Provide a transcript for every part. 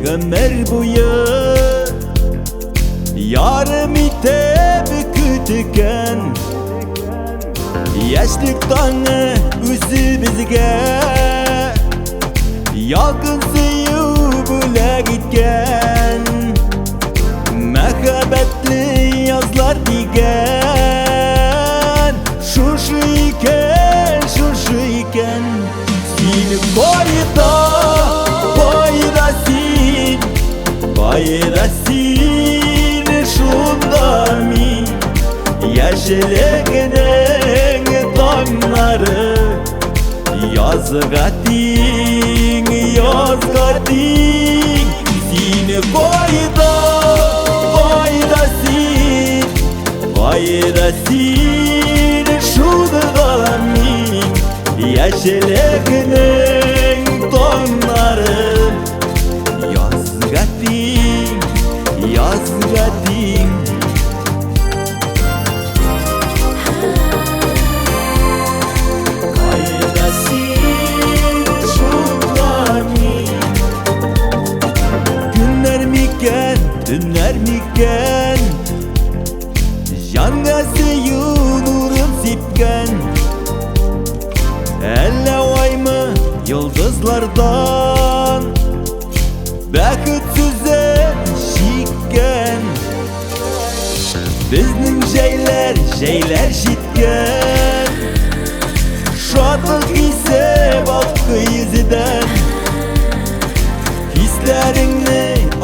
Гомер буе ярым итеп көткән яшьлек таңы үзебезгә ялкын сөю бүләк иткән мәхәббәтле язлар дигән шушы икән, шушы икән. Син кайда, кайда син, кайда син, шунда мин. Яшьлегенең таңнары язга тиң, язга тиң. Син кайда, кайда син, кайда син, шунда мин. Яшьлегенең таңнары язга тиң, язга тиң. Кайда син, шунда мин. Көннәр микән, төннәр микән, җанга сөю нурын сипкән? Әллә аймы йолдызлардан бәхет сүзе чиккән? Безнең җәйләр, җәйләр җиткән, шатлык хисе балкый йөзедән. Хисләреңне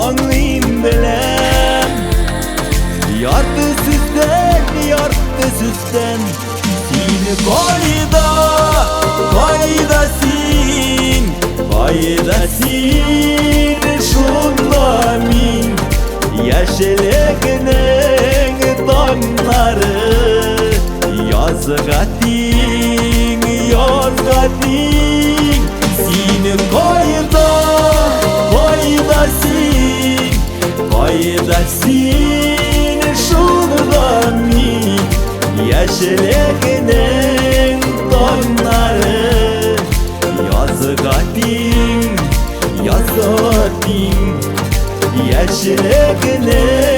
аңлыйм, беләм, ярты сүздән, ярты сүздән. Син кайда, кайда син, кайда син, шунда мин. Яшьлегенең таңнары язга тиң, язга тиң. Син кайда, кайда син, кайда син, шунда мин. Яшьлегенең таңнары язга тиң, язга тиң. Яшьлегенең